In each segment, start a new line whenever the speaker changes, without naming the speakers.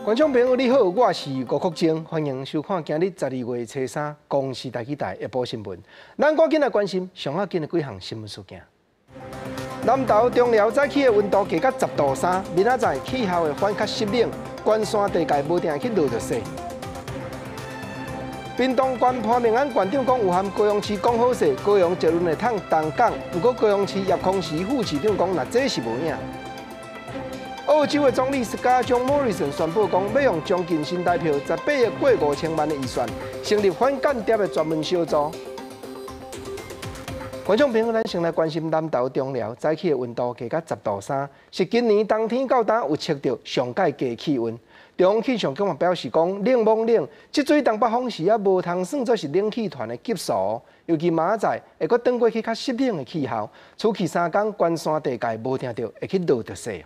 觀眾朋友你好，我是吳國晶，歡迎收看今日12月初三公視台語台一報新聞。咱趕緊來關心上要緊的幾項新聞事件。南投中寮早起的溫度低到10度3，明仔載氣候會反較濕冷，關山地界無定會去落著雪。屏東縣潘明安縣長講有和高雄市講好勢，高雄捷運會通東港，毋過高雄市葉匡時副市長講，若這是無影。澳洲的總理斯嘉將莫里森宣布講，欲用將近新台票18億過5000萬的預算，成立反間諜的專門小組。觀眾朋友，咱先來關心南投中寮早起的溫度低到10度3，是今年冬天到今有測著上蓋低氣溫。中央氣象局嘛表示講，冷罔冷，這水東北風時猶無通算做是冷氣團的級數，尤其明仔載會閣轉過去較濕冷的氣候，此去3工關山地界無定著會去落著雪。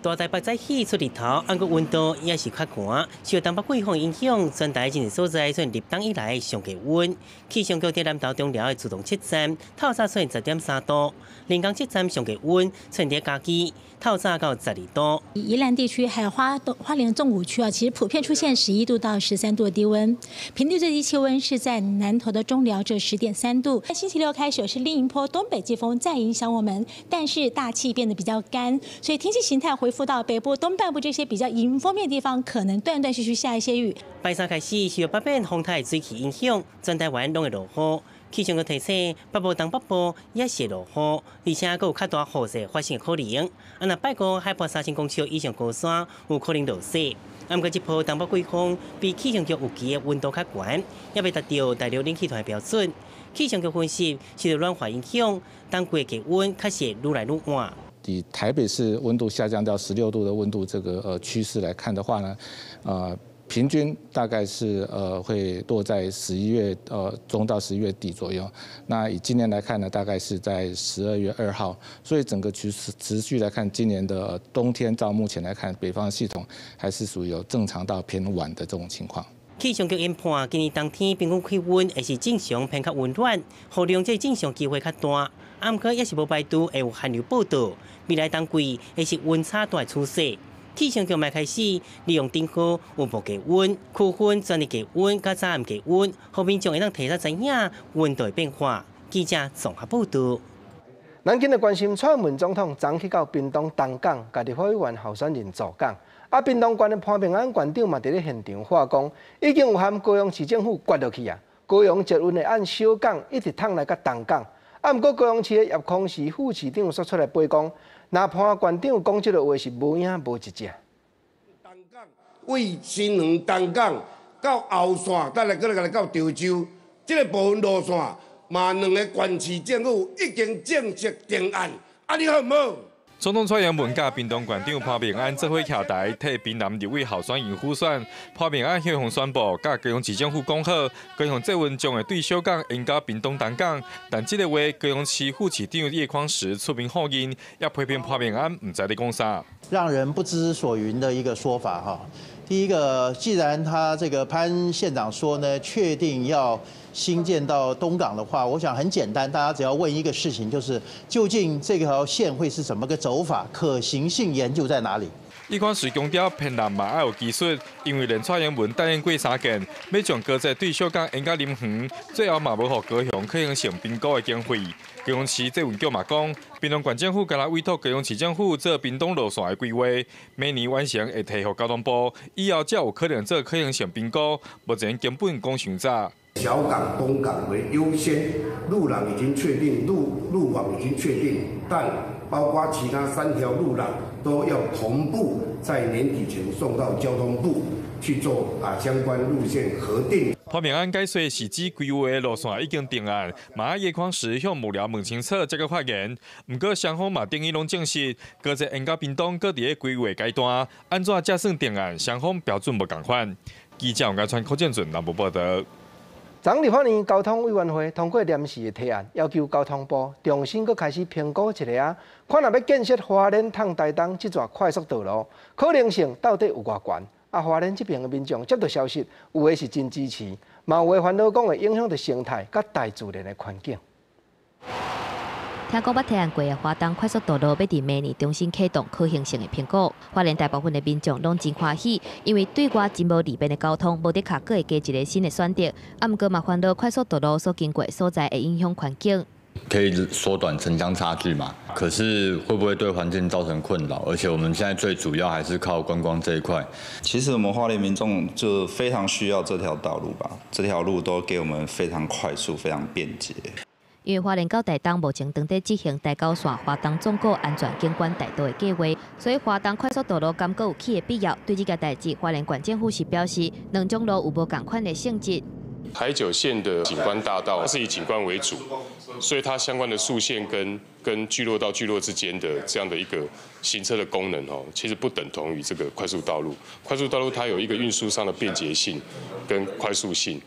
大台北早起出日頭，毋過溫度也是較寒。受東北季風影響，全台真濟所在出現立冬以來上低溫。氣象局佇南投中寮的自動測站，透早出現10.3度；林岡測站上低溫出現佇嘉義，透早到12度。
宜蘭地區還有花東花蓮縱谷區啊，其實普遍出現11度到13度的低溫。平地最低氣溫是在南投的中寮這10.3度。星期六開始是另一波東北季風再影響我們，但是大氣變得比較乾，所以天氣形態恢復到北部東半部這些比較迎風面的地方，可能斷斷續續下一些雨。
拜三開始受北邊風台水汽影響，全台灣攏會落雨。氣象局提醒，北部、東北部也是會落雨，而且閣有較大雨勢發生的可能。啊，若拜五海拔3000公尺以上高山有可能落雪。啊，毋過這波東北季風比氣象局預期的溫度較懸，猶未達到大陸冷氣團的標準。氣象局分析，受到暖化影響，冬季氣溫確實愈來愈晏。
以台北市溫度下降到16度的溫度這個趨勢來看的話呢，平均大概是會落在11月中到11月底左右。那以今年來看呢，大概是在12月2號。所以整個趨勢持續來看，今年的冬天到目前來看，北方系統還是屬於有正常到偏晚的這種情況。
氣象局研判，今年冬天平均氣溫會是正常偏較溫暖，雨量這正常機會較大。毋過也是無排除會有寒流報到，未來冬季會是溫差大趨勢。氣象局嘛開始利用頂號有無低溫，區分全日低溫佮早暗低溫，予民眾會當提早知影溫度的變化。記者綜合報道。
咱緊來關心蔡英文總統昨去到屏東東港，共立法委員候選人助講。啊，屏東縣的潘孟安縣長嘛佇咧現場話講，已經有和高雄市政府決落去啊。高雄捷運會按小港一直通來到東港。啊，毋過高雄市的葉匡時副市長煞出來批講，若潘縣長講這个話是無影無一隻。
東港為新園東港到後線，再來閣來到潮州，這個部分路線嘛，兩个縣市政府已經正式定案，按呢好毋好？
總統蔡英文佮屏東縣長潘孟安做伙徛台，替屏南立委候選人輔選。潘孟安向宣布，佮高雄市政府講好，高雄捷運將會對小港延到屏東東港。但這个話，高雄市副市長葉匡時出面否認，也批評潘孟安毋知咧講啥，
讓人不知所云的一個說法哈。第一個，既然他這個潘縣長說呢，確定要興建到東港的話，我想很簡單，大家只要問一個事情，就是究竟這條線會是怎麼個走法，可行性研究在哪裡？
葉匡時強調，屏南嘛愛有技術，因為連蔡英文答應過三件，欲將高鐵對小港延到林園，最後嘛無予高雄可行性評估的經費。高雄市捷運局嘛講，屏東縣政府敢若委託高雄市政府做屏東路線的規劃，明年完成會提予交通部，以後才有可能做可行性評估。目前根本講傷早。
小港、東港為優先，路廊已經確定，路網已經確定，但包括其他三條路廊都要同步在年底前送到交通部去做相關路線核定。
潘孟安解說是指規劃的路線已經定案，嘛愛葉匡時向幕僚問清楚才閣發言。毋過雙方嘛等於攏證實，高鐵延到屏東閣佇咧規劃階段，按怎才算定案？雙方標準無仝款。記者王家川、柯建俊南部報道。
昨立法院交通委員會通過臨時的提案，要求交通部重新閣開始評估一下啊，看若欲建設花蓮通台東這逝快速道路，可能性到底有偌懸？啊，花蓮這爿的民眾接到消息，有的是真支持，嘛有的煩惱講會影響著生態佮大自然的環境。
聽講捌提案過的花東快速道路欲佇明年重新啟動可行性的評估。花蓮大部分的民眾攏真歡喜，因為對外真無利便的交通，無的確閣會加一个新的選擇。啊，毋過嘛煩惱快速道路所經過的所在會影響環境。
可以縮短城鄉差距嘛？可是會不會對環境造成困擾？而且我們現在最主要還是靠觀光這一塊。
其實我們花蓮民眾就非常需要這條道路吧？這條路都給我們非常快速、非常便捷。
因為花蓮到台東目前正佇執行台九線花東縱谷安全景觀大道的計劃，所以花東快速道路敢閣有起的必要。對這件代誌，花蓮縣政府是表示，兩種路有無仝款的性質。
台九線的景觀大道是以景觀為主，所以它相關的速線跟聚落到聚落之間的這樣的一個行車的功能哦，其實不等同於這個快速道路。快速道路它有一個運輸上的便捷性跟快速性。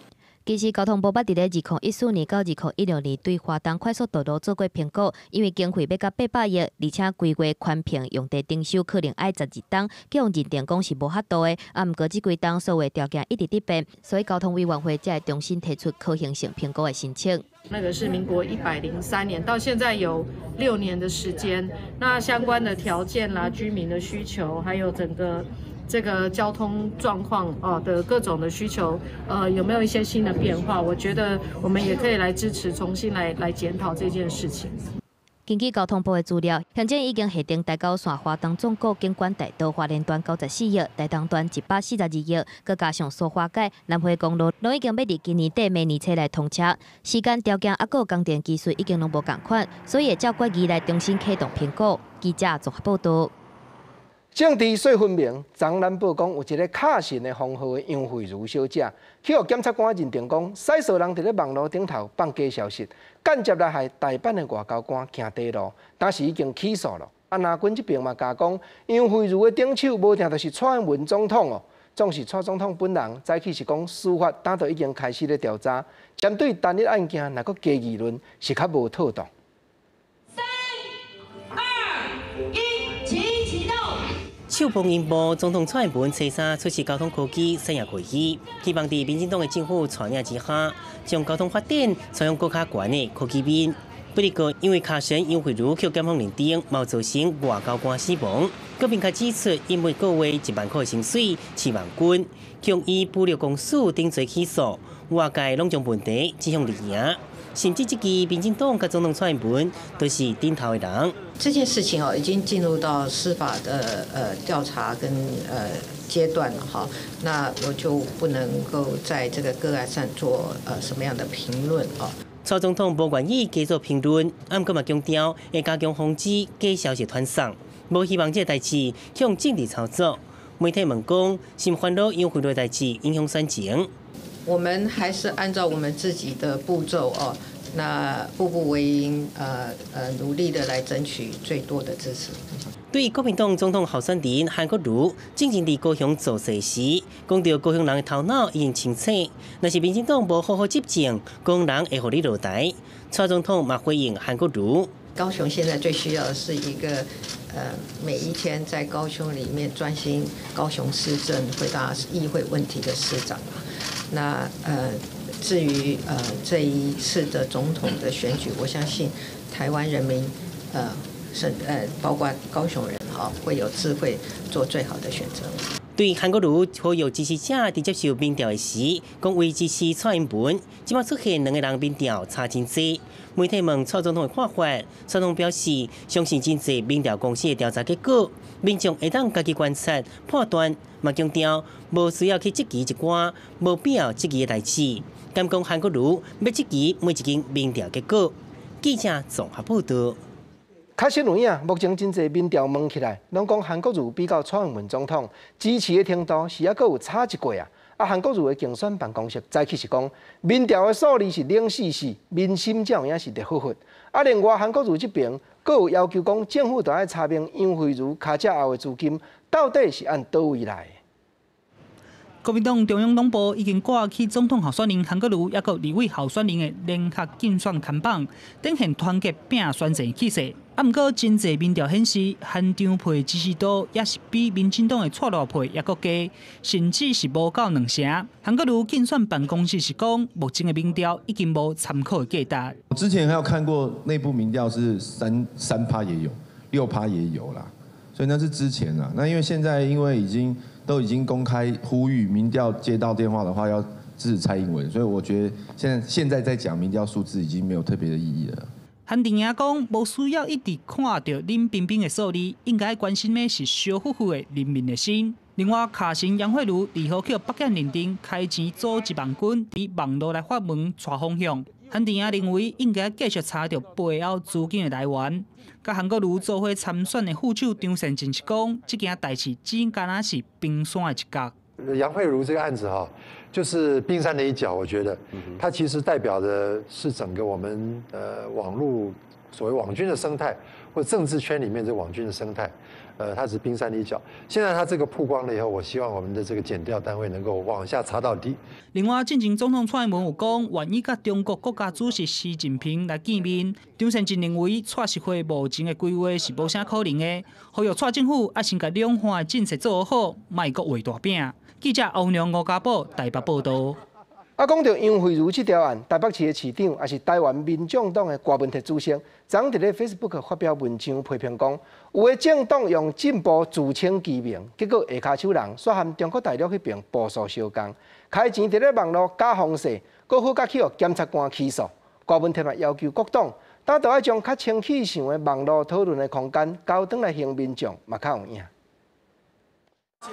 其實交通部捌佇咧2014年到2016年對花東快速道路做過評估，因為經費欲到800億，而且規劃寬頻用地徵收可能愛12冬，予人認定講是無法度的。啊，毋過這幾冬所有條件一直佇變，所以交通委員會才會重新提出可行性評估的申請。
那個是民國103年，到現在有6年的時間，那相關的條件啦、居民的需求，還有整個這個交通狀況哦的各種的需求，有沒有一些新的變化？我覺得我們也可以來支持，重新來檢討這件事情。
根據交通部的資料，現在已經核定台九線花東縱谷景觀大道花蓮段94億，台東段142億，閣加上蘇花改、南迴公路，攏已經欲佇今年底明年初來通車。時間條件猶閣有工程技術已經攏無仝款，所以會照決議來重新啟動評估。記者綜合報道。
政治說分明，昨咱報講有一个卡神的封號的楊惠如小姐，去予檢察官認定講，使數人佇咧網路頂頭放假消息，間接來害台版的外交官行短路，當時已經起訴了。啊，藍軍這邊嘛共講，楊惠如的頂手無定就是蔡英文總統哦，總是蔡總統本人早起是講司法早就已經開始咧調查，針對單一案件若閣加議論是較無妥當。
三、二、一。
手捧熒幕，總統蔡英文初三出席交通科技產業會議，希望佇民進黨的政府帶領之下，將交通發展採用閣較懸的科技面。不過，因為卡神楊惠如予檢方認定，嘛造成外交官死亡，閣明確指出，因每個月1萬塊薪水，飼網軍，向伊武力公司頂罪起訴，外界攏將問題指向綠營，甚至這支民進黨佮總統蔡英文都是頂頭的人。
這件事情哦，已經進入到司法的調查跟階段了哈，那我就不能夠在這個個案上做什麼樣的評論哦。
蔡總統無願意加做評論，毋過嘛強調會加強防止假消息傳送，無希望這個代誌向政治操作。媒體問講，是毋煩惱楊惠如代誌影響選情？
我們還是按照我們自己的步驟哦。那步步為營，努力的來爭取最多的支持。
對國民黨總統候選人韓國瑜，進前佇高雄造勢時，講著高雄人的頭腦已經清醒，若是民進黨無好好執政，高雄人會予你落台。蔡總統嘛回應韓國瑜。
高雄現在最需要的是一個，每一天在高雄裡面專心高雄市政、回答議會問題的市長。那至於這一次的總統的選舉，我相信台灣人民是包括高雄人哈，會有智慧做最好的選擇。
對韓國瑜呼籲支持者佇接受民調的時，講為支持蔡英文，這擺出現兩个人民調差真濟。媒體問蔡總統的看法，蔡總統表示相信真濟民調公司的調查結果，民眾會當家己觀察判斷，嘛強調無需要去質疑一寡無必要質疑的代誌。敢講韓國瑜欲質疑每一間民調結果。記者綜合報道。
確實有影，目前真濟民調問起來，攏講韓國瑜比較蔡英文總統支持的程度是猶閣有差一過啊。啊，韓國瑜的競選辦公室早起是講，民調的數字是冷死死，民心才有影是熱乎乎。啊，另外韓國瑜這邊閣有要求講，政府著愛查明楊惠如尻脊後的資金到底是按佗位來的。
國民黨中央黨部已經掛起總統候選人韓國瑜，抑閣立委候選人的聯合競選看板，展現團結拼選戰氣勢。啊，毋過真濟民調顯示，韓張配支持度也是比民進黨的蔡賴配猶閣低，甚至是無夠兩成。韓國瑜競選辦公室是講，目前的民調已經無參考的價值。
我之前還有看過內部民調是3%也有，6%也有啦，所以那是之前啦。那因為現在因為都已經公開呼籲民調接到電話的話要支持蔡英文，所以我覺得現在在講民調數字已經沒有特別的意義了。
韓正營講，無需要一直看著冷冰冰的數字，應該關心的是燒呼呼的人民的心。另外，卡神楊慧如二號去北檢認定開錢組織網軍，佇網路來發文帶風向。韓正營認為應該繼續查著背後資金的來源。佮韓國瑜做伙參選的副手張善政是講，這件代誌只敢若是冰山的一角。
楊慧如這個案子哈，就是冰山的一角，我覺得，它其實代表的是整個我們網路所謂網軍的生態，或政治圈裡面這網軍的生態，它是冰山的一角。現在它這個曝光了以後，我希望我們的這個檢調單位能夠往下查到底。
另外，進前總統蔡英文有講，願意佮中國國家主席習近平來見面。張善政認為，蔡習會目前的規劃是無啥可能的。呼籲蔡政府愛先共兩岸的政策做好，莫閣畫大餅。記者歐良吳家寶台北報道。
啊，講到楊慧如這條案，台北市的市長，也是台灣民眾黨的郭文鐵主席，昨昏佇咧 Facebook 發表文章批評講，有的政黨用進步自稱其名，結果下跤手人煞和中國大陸彼爿步數相仝，開錢佇咧網路假方勢，閣好佮去予檢察官起訴。郭文鐵嘛要求各黨，當都愛將較清氣性的網路討論的空間交轉來還民眾，嘛較有影。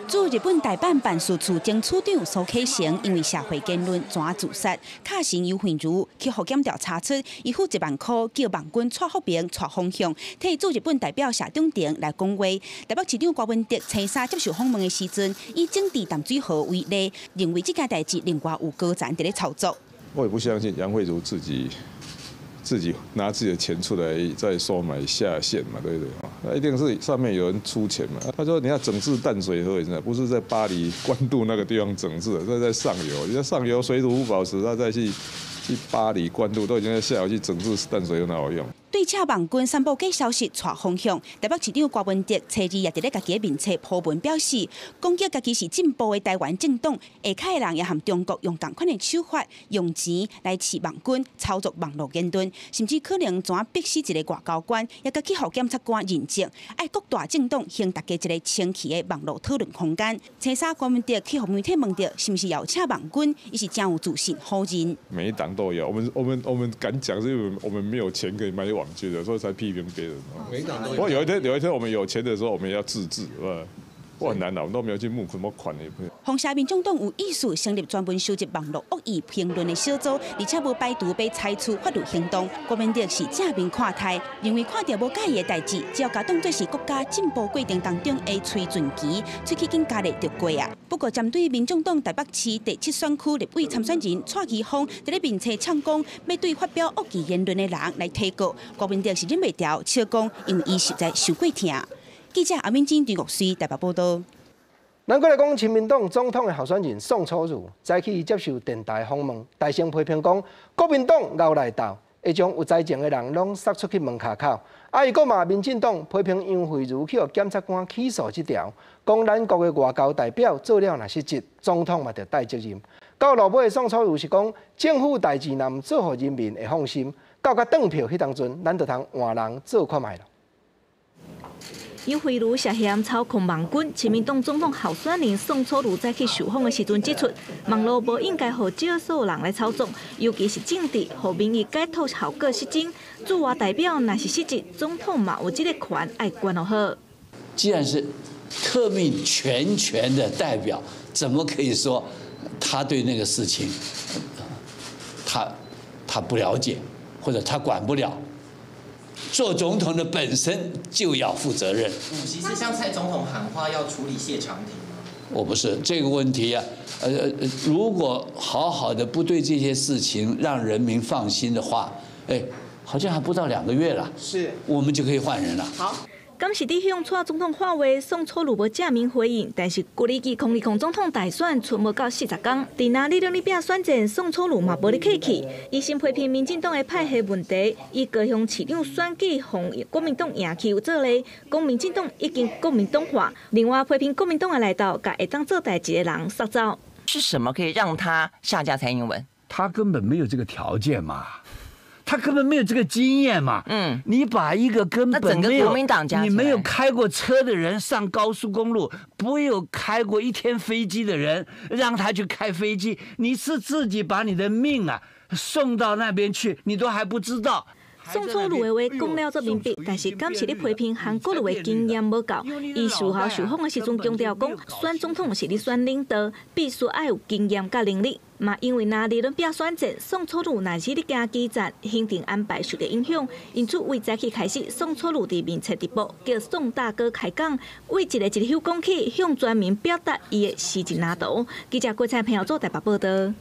駐日本大阪辦事處前處長蘇啟誠因為社會言論怎自殺，卡神楊慧如去予檢調查出，伊付1萬箍叫網軍蔡福明帶風向，替駐日本代表謝長廷來講話。台北市長郭文哲星三接受訪問的時陣，以整治淡水河為例，認為這件代誌另外有高層佇咧操作。
我也不相信楊慧如自己拿自己的錢出來再收買下線嘛，對不對？那一定是上面有人出錢嘛。他說你要整治淡水河，不是在八里關渡那個地方整治，這在上游。你在上游水土不保持，他再去八里關渡，都已經在下游去整治淡水，有哪有用？
對赤網軍散布假消息，帶風向。台北市長郭文哲初二也佇咧家己的面冊鋪文表示，攻擊家己是進步的台灣政黨，下跤的人也和中國用仝款的手法，用錢來飼網軍，操作網路言論，甚至可能怎逼死一个外交官，也閣去予檢察官認證。愛各大政黨還大家一个清氣的網路討論空間。星三郭文哲去予媒體問著，是毋是邀請網軍，伊是誠有自信否認。
每一黨都有，我們敢講，是因為我們沒有錢可以買網軍的，所以才批評別人。不過有一天我們有錢的時候，我們也要自制，是吧？我很難啦，我們都沒有去募什麼款的。
風邪民眾黨有意思成立專門收集網路惡意評論的小組，而且無排除欲採取法律行動。郭文哲是正面看待，認為看著無佮意的代誌，只要共當作是國家進步過程當中的催存期，喙齒緊咬咧就過啊。不過，針對民眾黨台北市第7選區立委參選人蔡其鋒佇咧面冊嗆講，欲對發表惡意言論的人來提告，郭文哲是忍袂牢，笑講因為伊實在傷過疼。記者阿敏珍、張國水台北報道。
咱閣來講，親民黨總統的候選人宋楚瑜，早起接受電台訪問，大聲批評講，國民黨𠢕內鬥，會將有才情的人攏殺出去門跤口。啊，伊閣罵民進黨批評楊慧如去予檢察官起訴這條，講咱國的外交代表做了若失職，總統嘛著擔責任。到落尾，宋楚瑜是講，政府代誌若毋做予人民會放心，到佮斷票彼當陣，咱就通換人做看覓咯。
楊慧如涉嫌操控網軍，親民黨總統候選人宋楚瑜早起受訪的時陣指出，網路無應該予少數人來操縱，尤其是政治，予民意解套效果失真。駐外代表若是失職，總統嘛有這个權愛管予好。
既然是特命全權的代表，怎麼可以說他對那個事情，他不了解，或者他管不了？做總統的本身就要負責任。
主席是向蔡總統喊話要處理謝長廷嗎？
我不是這個問題啊，如果好好的不對這些事情讓人民放心的話，哎，好像還不到2個月了，是，我們就可以換人了。
好。
敢是佇向蔡總統喊話，宋楚瑜無正面回應，但是距離2020總統大選賰無夠40工，佇哪里兩日拼選戰，宋楚瑜嘛無咧客氣，伊先批評民進黨的派系問題，以高雄市長選舉予國民黨贏去有做例，講民進黨已經國民黨化，另外批評國民黨的內鬥，共會當做代誌的人殺走。
是什麼可以讓他下架蔡英文？
他根本沒有這個條件嘛。他根本沒有這個經驗嘛。你把一個根本沒有你沒有開過車的人上高速公路，沒有開過一天飛機的人，讓他去開飛機，你是自己把你的命啊送到那邊去，你都還不知道。
宋楚瑜的話講了足明白，但是敢是咧批評韓國瑜的經驗無夠。伊事後受訪的時陣強調講，選總統是咧選領導，必須愛有經驗佮能力。嘛，因為若佇咧拼選戰，宋楚瑜若是咧行基層，行程安排受著影響，因此為早起開始，宋楚瑜佇面冊直播，叫宋大哥開講，為一个一个休講起，向全民表達伊的施政藍圖。記者郭彩朋友做台北報道。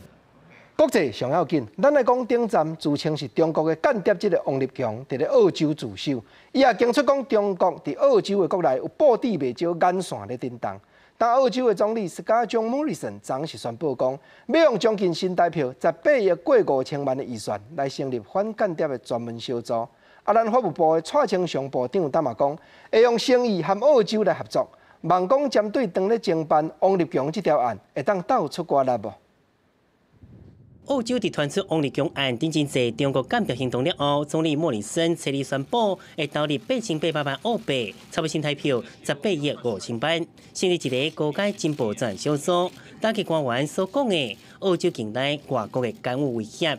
國際上要緊，咱來講頂站自稱是中國的間諜，這个王立強佇咧澳洲自首，伊也供出講中國佇澳洲的國內有布置袂少眼線咧震動。但澳洲的總理斯嘉江莫里森昨是宣布講，欲用將近新台票18億過5000萬的預算來成立反間諜的專門小組。啊，咱法務部的蔡清祥部長今嘛講，會用誠意和澳洲來合作，望講針對當咧偵辦王立強這條案，會當鬥出偌力無？
澳洲佇傳出王立強案頂真濟中國間諜行動了後，總理莫里森初日宣布會投入8800萬澳幣，差不多新台票18億5000萬，成立一个高階情報專小組，打擊官員所講的澳洲境內外國的干預威脅。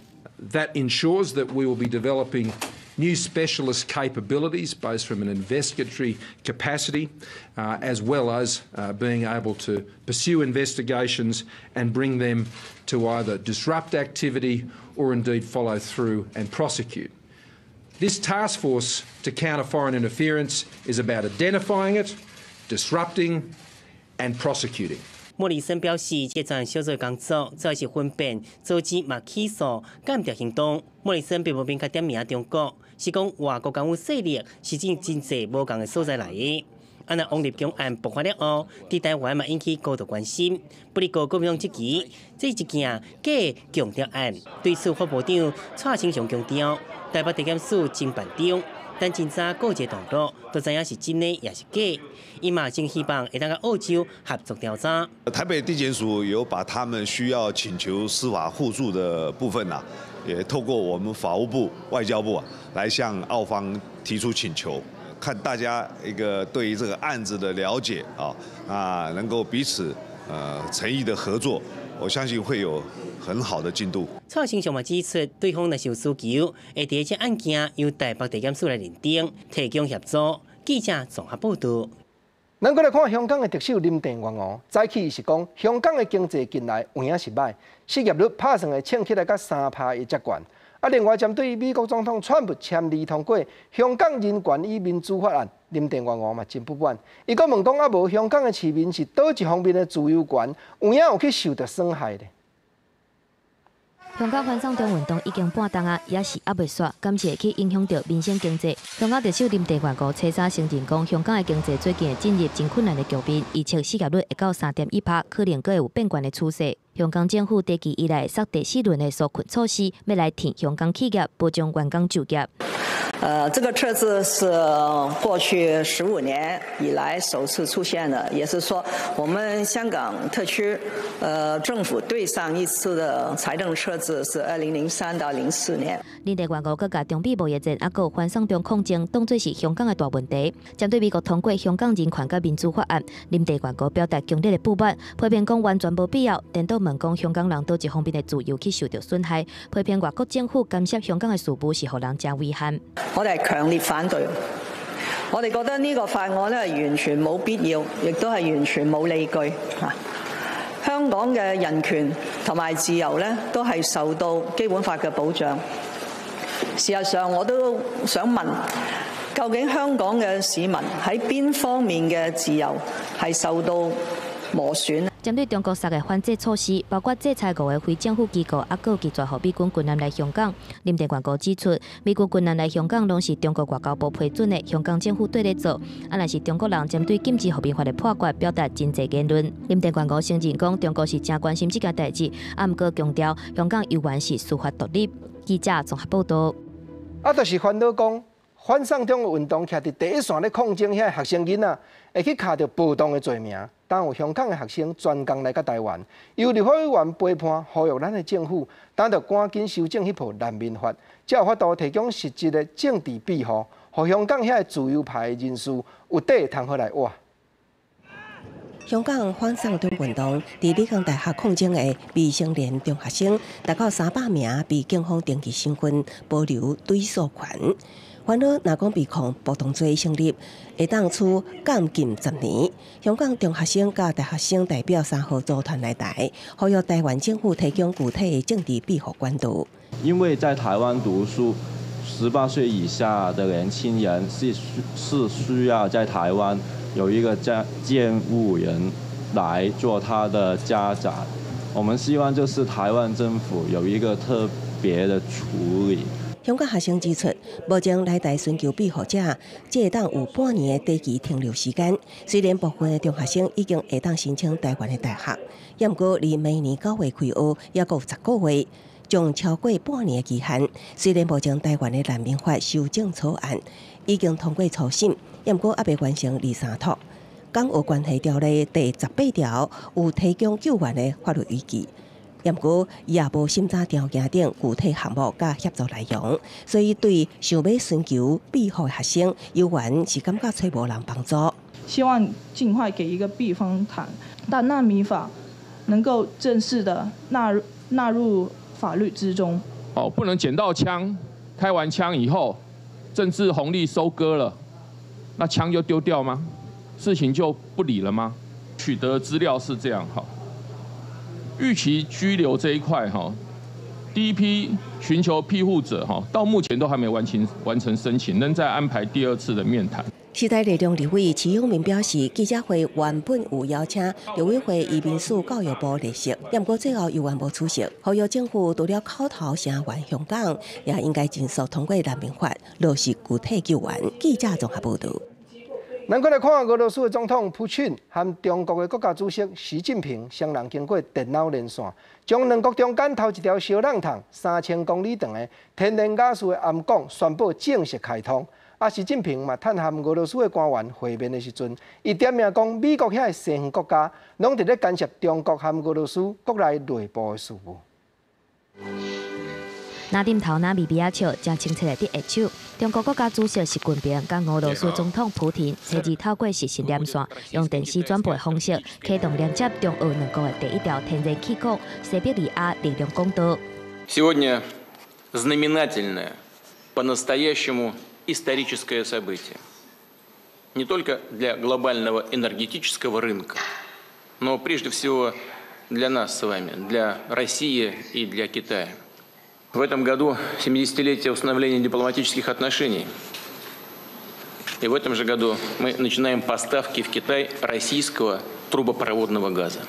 That ensures that we will be developing new specialist capabilities, both from an investigatory capacity, as well as being able to pursue investigations and bring them to either disrupt activity or indeed follow through and prosecute. This task force to counter foreign interference is about identifying it, disrupting and prosecuting.
莫里森表示，這項小組工作主要是分辨組織嘛起訴間諜行動。莫里森並無明確點名中國，是講外國干預勢力是真真濟無仝的所在來的。啊，若王立強案爆發了後，佇台灣嘛引起高度關心。不過國民黨質疑，這一件假共諜案，對此法部長蔡清祥強調，台北地檢署偵辦中，等偵查過一個段落，就知影是真的抑是假。伊嘛真希望會當佮澳洲合作調查。
台北地檢署有把他們需要請求司法互助的部分啊，也透過我們法務部、外交部啊，來向澳方提出請求，看大家一個對於這個案子的了解啊，啊，能夠彼此誠意的合作，我相信會有很好的進度。
蔡清祥嘛指出，對方若是有需求，會佇這案件由台北地檢署來認定，提供協助。記者綜合報道。
咱閣來看香港的特首林鄭月娥，早起是講香港的經濟近來有影是䆀，失業率拍算會衝起來到3趴的遮懸。啊，另外針對美國總統川普簽字通過香港人權與民主法案，林鄭月娥嘛真不滿。伊閣問講啊，無香港的市民是佗一方面的自由權，有影有去受著損害咧？
香港反送中運動已經半冬啊，也是猶未煞，敢是會去影響著民生經濟。香港特首林鄭月娥初三承認講，香港的經濟最近會進入真困難的局面，預測失業率會到3.1%，可能閣會有變懸的趨勢。香港政府長期以來殺第四輪的紓困措施，欲來挺香港企業，保障員工就業。
這個赤字是過去15年以來首次出現的，也是說我們香港特區政府對上一次的財政赤字是2003到04年。
林鄭月娥閣共中美貿易戰，猶閣有反送中抗爭當作是香港的大問題。針對美國通過香港人權佮民主法案，林鄭月娥表達強烈的不滿，批評講完全無必要。顛倒問講香港人佗一方面的自由去受著損害，批評外國政府干涉香港的事務是予人誠遺憾。
我哋係強烈反對，我哋覺得呢個法案咧係完全冇必要，亦都係完全冇理據嚇。香港嘅人權同埋自由咧，都係受到基本法嘅保障。事實上，我都想問，究竟香港嘅市民喺邊方面嘅自由係受到磨損？
針對中國殺的反制措施，包括制裁五个非政府機構，抑閣拒絕予美軍軍艦來香港。林鄭月娥指出，美軍軍艦來香港攏是中國外交部批准的，香港政府綴咧做。啊，若是中國人針對禁止和平法的破決，表達真濟言論。林鄭月娥承認講，中國是誠關心這件代誌，啊，毋過強調香港猶原是司法獨立。記者綜合報導。
啊，就是煩惱講反送中的運動，徛佇第一線咧抗爭，遐學生囡仔會去敲著暴動的罪名。當有香港的學生專工來到台灣，由立法委員陪伴呼籲咱的政府，等著趕緊修正彼部難民法，才有法度提供實質的政治庇護，予香港遐自由派的人士有地通好來活。
香港反送中運動，佇理工大學抗爭的未成年中學生，達到300名，被警方登記身份，保留追訴權。煩惱若講被控暴動罪成立，會當處監禁10年。香港中學生佮大學生代表3號組團來台，呼籲台灣政府提供具體的政治庇護管道。
因為在台灣讀書，18歲以下的年輕人是需要在台灣有一個監護人來做他的家長。我們希望就是台灣政府有一個特別的處理。
香港學生指出，目前來台尋求庇護者，只會當有半年的短期停留時間。雖然部分的中學生已經會當申請台灣的大學，也毋過離明年9月開學，猶閣有10個月，將超過半年的期限。雖然目前台灣的難民法修正草案已經通過初審，也毋過猶未完成二三讀。港澳關係條例第18條有提供救援的法律依據。毋過也無審查條件等具體項目佮協助內容，所以對想欲尋求庇護的學生，猶原是感覺揣無人幫助。
希望盡快給一個避風塘，但難民法能夠正式的納入法律之中。
哦，不能撿到槍，開完槍以後，政治紅利收割了，那槍就丟掉嗎？事情就不理了嗎？取得資料是這樣哈。逾期居留這一塊哈，第一批尋求庇護者哈，到目前都還沒完成申請，仍在安排第二次的面談。
時代力量立委徐永明表示，記者會原本有邀請陸委會移民署教育部列席，毋過最後猶原無出席。呼籲政府除了口頭聲援香港，也應該盡速通過難民法，落實具體救援。記者綜合報導。
咱閣來看俄羅斯的總統普京和中國的國家主席習近平雙人經過電腦連線，將兩國中間頭一條燒櫳筒3000公里長的天然瓦斯的喉管宣布正式開通。啊，習近平嘛，趁和俄羅斯的官員會面的時陣，伊點名講美國遐的西方國家攏佇咧干涉中國和俄羅斯國內內部的事務。
若點頭，若微微仔笑，誠親切的佇握手。中國國家主席習近平佮俄羅斯總統普廷，星期二透過視訊連線，用電視轉播的方式，啟動連接中俄兩國的第一條天然氣管——西伯利亞力量管道。
Сегодня знаменательное, по-настоящему историческое событие. Не только для глобального энергетического рынка, но прежде всего для нас с вами, для России и для Китая. В этом году 70-летие установления дипломатических отношений. И в этом же году мы начинаем поставки в Китай российского трубопроводного газа.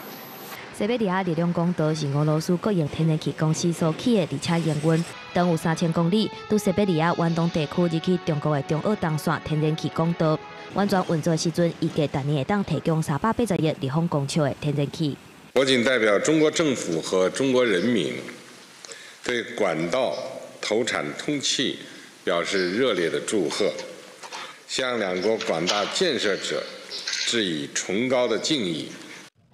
西伯利亞力量管道是俄羅斯國營天然氣公司所起的，而且營運長有3000公里，佇西伯利亞遠東地區入去中國的中俄東線天然氣管道。完全運作時陣，預計逐年會當提供380億立方公尺的天然氣。
我謹代表中國政府和中國人民，對管道投產通氣表示熱烈的祝賀，向兩國廣大建設者致以崇高的敬意。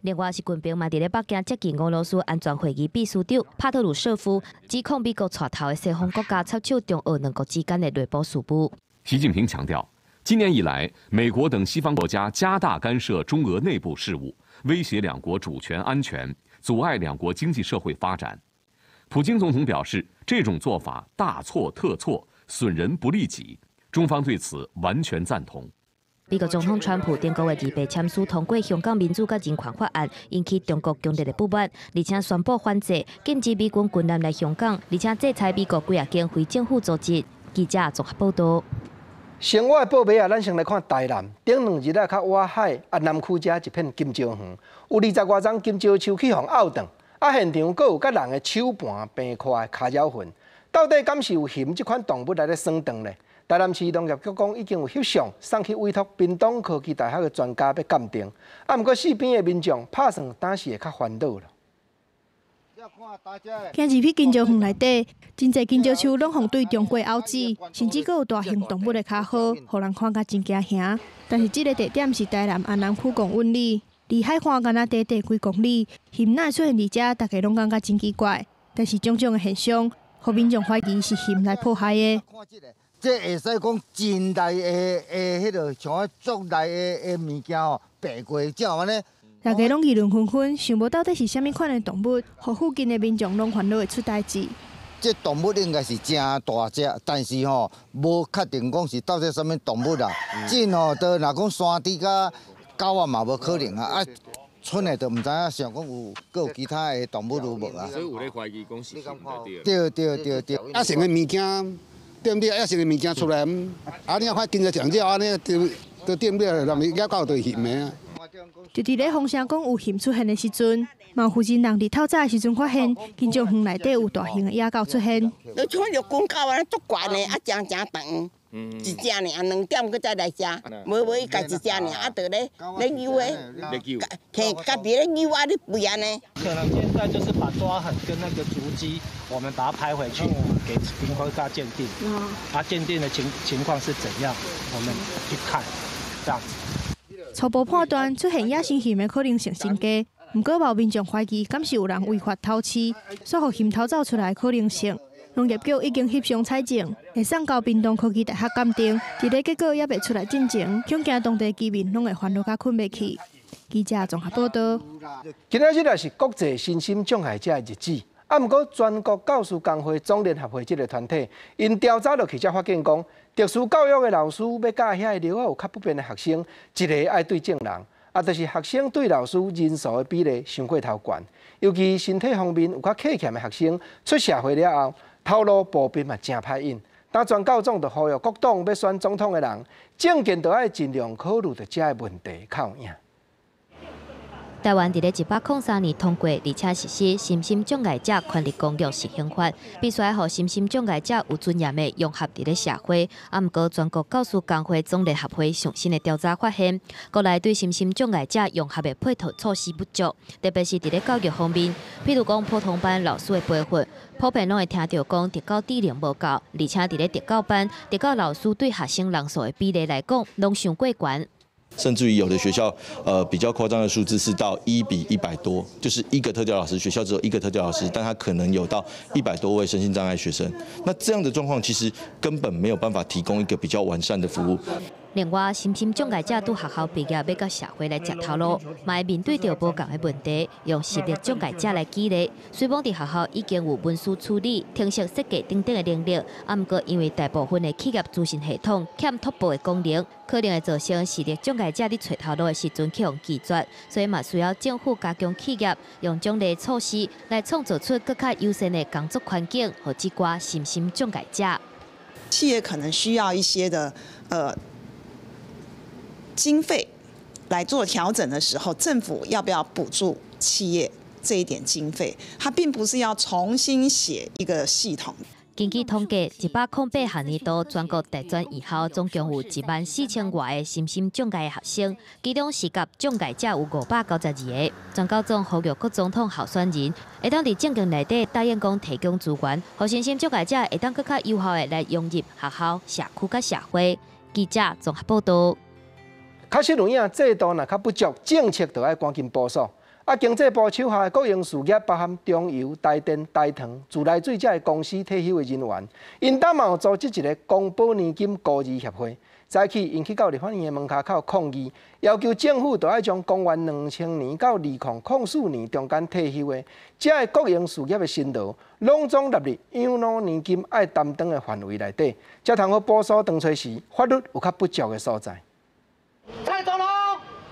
另外，習近平嘛佇咧北京接見俄羅斯安全會議秘書長帕特魯舍夫，指控美國帶頭的西方國家插手中俄兩國之間的內部事務。
習近平強調，今年以來，美國等西方國家加大干涉中俄內部事務，威脅兩國主權安全，阻礙兩國經濟社會發展。普京總統表示，這種做法大錯特錯，損人不利己。中方對此完全贊同。
美國總統川普頂個月二八簽署通過香港民主佮人權法案，引起中國強烈的不滿，而且宣布反制，禁止美軍軍艦來香港，而且制裁美國幾若間非政府組織。記者綜合報導。
生活的報尾啊，咱先來看台南。頂兩日啊，較倚海阿南區遮一片金蕉園，有20外叢金蕉樹去予漚斷，啊，現場閣有佮人的手盤病塊、跤爪痕，到底敢是有熊這款動物來咧損斷咧？台南市農業局講已經有翕相送去委託屏東科技大學的專家欲鑑定，啊，毋過四邊的民眾拍算當時會較煩惱了。
行入去金蕉園內底，真濟金蕉樹攏予對中過拗子，甚至閣有大型動物的跤號，予人看甲真驚嚇。但是這个地點是台南安南區公允里，離海岸干焦短短幾公里，熊哪會出現佇遮，大家攏感覺真奇怪。但是種種的現象，予民眾懷疑是熊來破壞的。
這會使講真大的的彼个像足大的的物件吼，爬過才有按呢。
大家攏議論紛紛，想無到底是啥物款的動物，予附近的民眾攏煩惱會出代誌。
這動物應該是誠大隻，但是吼無確定講是到底啥物動物啦。這吼，都若講山豬佮狗仔嘛無可能啊，啊，賰的就毋知影想講有閣有其他的動物有無啊。
所以有咧懷疑講是熊
對對對對。
野生的物件，對毋對？野生的物件出來，啊，你看經濟上這按呢，就就對毋對？人野狗就是熊的啊。
就佇咧風聲講有熊出現的時陣，嘛有附近人佇透早的時陣發現，金蕉園內底有大型的野狗出現。
你像陸軍狗按呢足懸的，啊，誠誠長，一隻爾，2點閣再來食，無無伊家一隻爾，啊，就咧咧揪的，佇家己咧揪啊咧吠按呢。
可能現在就是把抓痕跟那個足跡，我們把它拍回去，給屏科大鑑定。啊，鑑定的情況是怎樣？我們去看，這樣子。
初步判斷出現野生熊的可能性真低，毋過有民眾懷疑，敢是有人違法偷飼，煞予熊偷走出來的可能性。農業局已經翕相採證，會送交屏東科技大學鑑定，佇咧結果猶未出來進前，恐驚當地居民攏會煩惱甲睏袂去。記者綜合報道。
今仔日也是國際身心障礙者的日子，啊，毋過全國教師工會總聯合會這个團體，𪜶調查落去才發現講，特殊教育的老師欲教遐个尿仔有較不便的學生，一个愛對眾人，啊，就是學生對老師人數的比例傷過頭懸，尤其身體方面有較缺陷的學生出社會了後，頭路步兵嘛誠歹引。當全教總就呼籲各黨欲選總統的人，政見都愛盡量考慮著這个問題較有影。
台灣佇咧103年通過，而且實施身心障礙者權利公約實行法，必須愛予身心障礙者有尊嚴的融合佇咧社會。啊，毋過全國教師工會總聯合會上新的調查發現，國內對身心障礙者融合的配套措施不足，特別是佇咧教育方面，譬如講普通班老師的培訓，普遍攏會聽著講特教智能無夠，而且佇咧特教班，特教老師對學生人數的比例來講，攏傷過懸。
甚至於有的學校，比較誇張的數字是到1比100多，就是一個特教老師，學校只有一個特教老師，但他可能有到100多位身心障礙學生。那這樣的狀況其實根本沒有辦法提供一個比較完善的服務。
另外，身心障礙者拄學校畢業欲到社會來食頭路，嘛會面對著無仝的問題，用視力障礙者來舉例，雖罔佇學校已經有文書處理、程式設計等等的能力，啊，毋過因為大部分的企業資訊系統欠突破的功能，可能會造成視力障礙者佇揣頭路的時陣去予拒絕，所以嘛需要政府加強企業，用獎勵措施來創造出閣較友善的工作環境，予這寡身心障礙者。
企業可能需要一些的經費來做調整的時候，政府要不要補助企業這一點經費？它並不是要重新寫一個系統。
根據統計，108學年度全國大專院校總共有1萬4千外個身心障礙的學生，其中視覺障礙者有592個。全教總呼籲各總統候選人，會當佇政見內底答應講提供資源，予身心障礙者會當閣較有效的來融入學校、社區佮社會。記者綜合報道。
確實有影，制度若較不足，政策就愛趕緊部署。啊，經濟部手下的國營事業，包含中油、台電、台糖、自來水這个公司退休的人員，𪜶兜嘛有組織一个公保年金孤兒協會。早起𪜶去到立法院的門跤口抗議，要求政府著愛將公元2000年到2004年中間退休的這个國營事業的薪勞，攏總納入養老年金愛擔當的範圍內底，才通好補數當初時法律有較不足的所在。
蔡總統，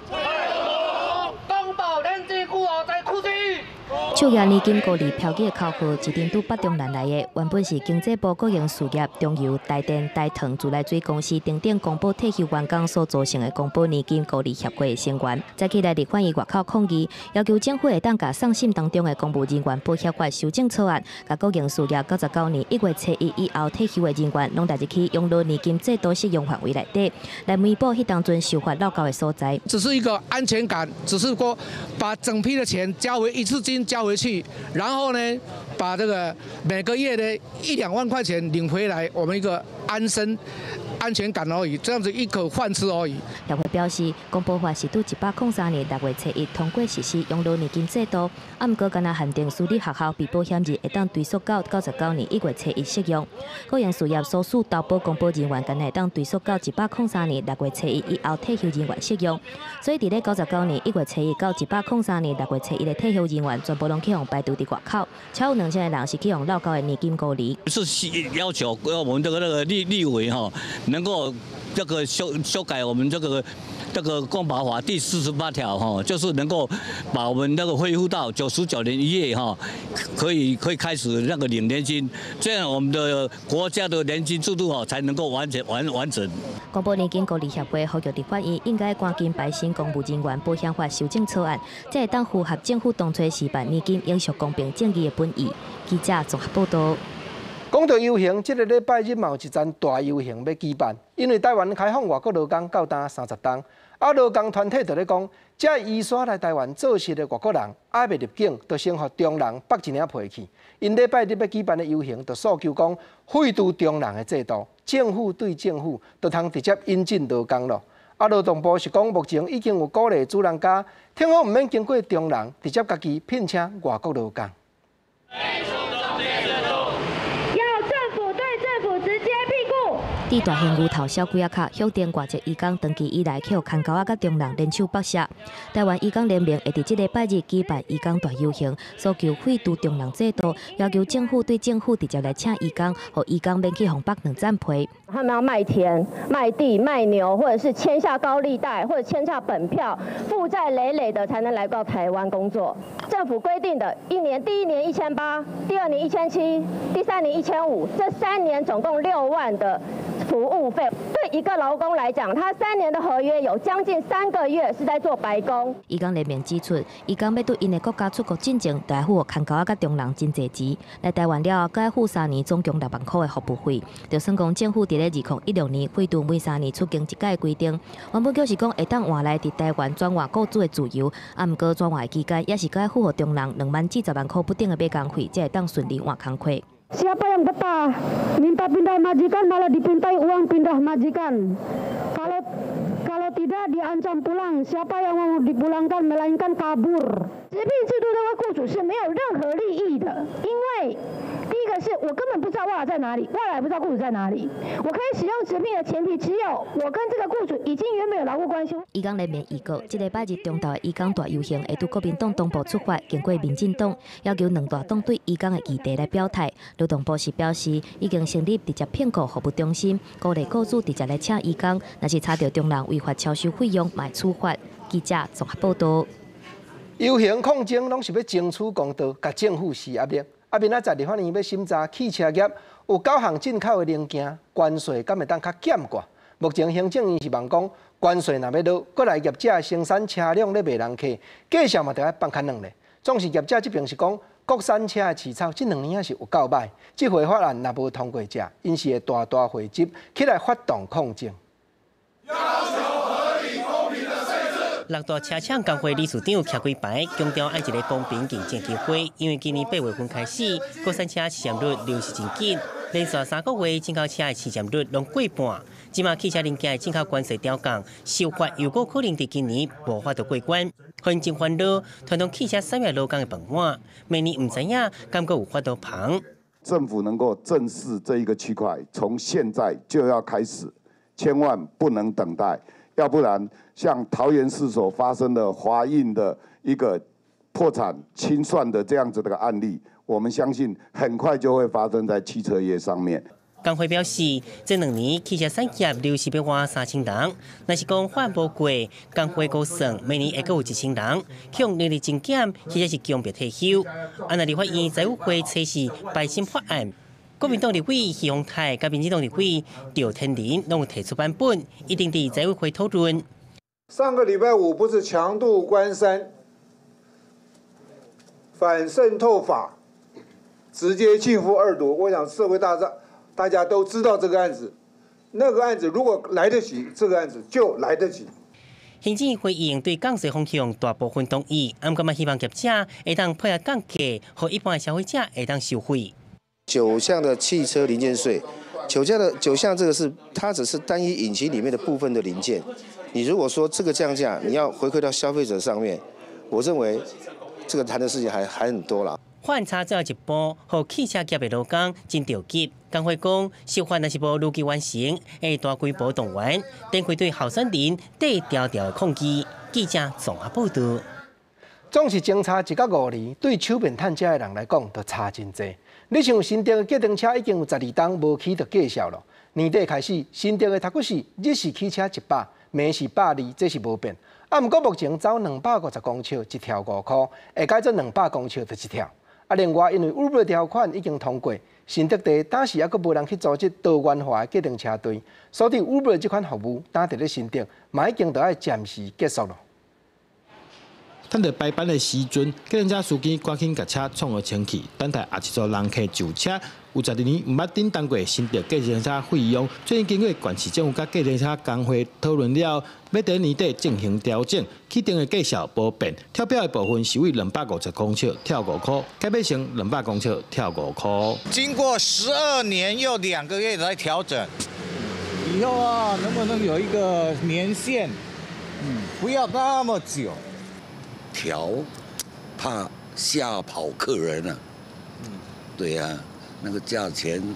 蔡總統，公保年金孤兒在哭泣。
手举年金孤儿标语的口号，一阵对北中南来的，原本是经济部国营事业中油、台电、台糖、自来水公司等等公保退休员工所组成的公保年金孤儿协会的成员，早起来立法院外口抗议，要求政府会当共送审当中的公务人员保险法修正草案，共国营事业99年1月初1以后退休的人员，拢纳入去养老年金制度适用范围内底，来弥补彼当阵受罚落够的所在。
只是一个安全感，只是说把整批的钱交回一次金交回去，然后呢，把这个每个月的一兩萬塊錢領回來，我們一個安身安全感而已，這樣子一口飯吃而已。
協會表示，公保法是對103年6月初1通過實施養老年金制度，啊，毋過干焦限定私立學校被保險日會當追溯到99年1月初1適用。國營事業所屬投保公保人員，干焦會當追溯到103年6月初1以後退休人員適用。所以，佇咧99年1月初1到103年6月初1的退休人員，全部攏去予排除佇外口。超有2000個人是去予落夠的年金孤兒。
是要求我們這個那個立委哈，能夠這個修改我們這個公保法第48條哈，就是能夠把我們那個恢復到99年1月哈，可以開始那個領年金，這樣我們的國家的年金制度哈才能夠完全完整。
公保年金孤兒協會呼籲立法院應該趕緊排新公務人員保險法修正草案，才會當符合政府當初試辦年金永續公平正義的本意。記者綜合報道。
講到遊行，這個禮拜日嘛有一場大遊行欲舉辦，因為台灣開放外國勞工到今30冬，啊勞工團體就咧講，這移徙來台灣做事的外國人，猶未入境，就先予中人縛一領皮去。𪜶禮拜日欲舉辦的遊行，就訴求講廢除中人的制度，政府對政府，就通直接引進勞工咯。啊，勞動部是講，目前已經有鼓勵主人家，聽講毋免經過中人，直接家己聘請外國勞工。
要政府對政府直接聘僱。
佇大型牛頭小鬼仔跤，響定外籍移工長期以來去予牽勾仔佮中人聯手剝削。台灣移工聯盟會佇這個拜日舉辦移工大遊行，訴求廢除中人制度，要求政府對政府直接來請移工，予移工免去予縛兩層皮。
他們要賣田、賣地、賣牛，或者是簽下高利貸，或者簽下本票，負債累累的才能來到台灣工作。政府規定的一年，第一年1800，第二年1700，第三年1500，這3年總共6萬的服務費。對一個勞工來講，他3年的合約有將近3個月是在做白工。
移工聯盟指出，移工欲對𪜶的國家出國進前，就愛付予牽勾仔佮中人真濟錢。來台灣了後，閣愛付3年總共6萬箍的服務費。就算講政府佇咧2016年廢除每3年出境一擺的規定，原本就是講會當換來佇台灣轉換僱主的自由，啊，毋過轉換的期間也是閣愛付予中人2萬至10萬箍不等的買工費，才會當順利換工課。
Siapa yang betah minta pindah majikan malah dipintai uang pindah majikan. Kalau tidak diancam pulang, siapa yang mau dipulangkan melainkan kabur. 直聘制度這個僱主是沒有任何利益的，因為第一個是我根本不知道外勞在哪裡，外勞也不知道僱主在哪裡。我可以使用直聘的前提，只有我跟這個僱主已經原本有勞務關係。
移工聯盟預告，這個拜日中晝的移工大遊行會對國民黨東部出發，經過民進黨，要求兩大黨對移工的議題來表態。勞動部是表示，已經成立直接聘僱服務中心，鼓勵僱主直接來請移工，若是查著中人違法超收費用，嘛會處罰。記者綜合報道。
遊行抗爭攏是欲爭取公道，共政府施壓力。啊，明仔載立法院欲審查汽車業有九項進口的零件關稅，敢會當較減寡？目前行政院是望講關稅若欲落，閣來業者生產車輛咧袂人客，價數嘛著愛放較軟咧。總是業者這邊是講國產車的市場這兩年也是有夠䆀，這回法案若無通過者，𪜶是會大大匯集起來發動抗爭。
六大車廠工會理事長徛幾排，強調愛一个公平競爭機會。因為今年8月份開始，國產車市佔率流失真緊，連續3個月進口車的市佔率攏過半。這馬汽車零件的進口關稅調降，受罰又閣可能佇今年無法度過關，予𪜶真煩惱。傳統汽車產業勞工的飯碗，明年毋知影敢閣有法度捧。
政府能夠正視這一個區塊，從現在就要開始，千萬不能等待。要不然，像桃園市所發生的華映的一個破產清算的這樣子的個案例，我們相信很快就會發生在汽車業上面。
工會表示，這2年汽車產業流失欲倚3000人，若是講法無過，工會估算每年會閣有1000人，恐能力增減，或者是強迫退休。啊，若立法院財委會測試排審法案，國民黨立委許宏泰佮民進黨立委趙天麟攏有提出版本，一定佇財委會討論。
上個禮拜五不是強渡關山反滲透法直接進赴二讀，我想社會大眾大家都知道這個案子，那個案子如果來得及，這個案子就來得及。
行政會議對降稅方向大部分同意，毋過嘛希望業者會當配合降價，予一般的消費者會當受惠。
九項的汽車零件稅，九項這個是它只是單一引擎裡面的部分的零件。你如果說這個降價，你要回饋到消費者上面，我認為這個談的事情還很多啦。
法案最後一步，予汽車業的勞工真著急。工會講，修法若是無如期完成，會大規模動員，展開對候選人綴條條的抗議。記者綜合報導。
總是相差1到5年，對手面趁食的人來講，就差真濟。你像新竹的計程車已經有12冬無起著價數囉。年底開始，新竹的讀古市日是起車100，暝是120，這是無變。啊，毋過目前走250公尺一跳5箍，會改做200公尺就一跳。啊，另外因為 Uber 條款已經通過，新竹地當時猶閣無人去組織多元化的計程車隊，所以 Uber 這款服務當佇咧新竹嘛已經著愛暫時結束囉。
趁著排班的時陣，計程車司機趕緊共車創予清氣，等待下一組人客就車。有12年毋捌振動過新竹計程車費用，最近經過縣市政府佮計程車工會討論了，欲佇年底進行調整，起定的價數無變，跳表的部分是為250公尺跳5箍，改變成200公尺跳5箍。
經過12年又2個月來調整，以後啊，能不能有一個年限？不要那麼久。
調，怕嚇跑客人啊。對呀，那個價錢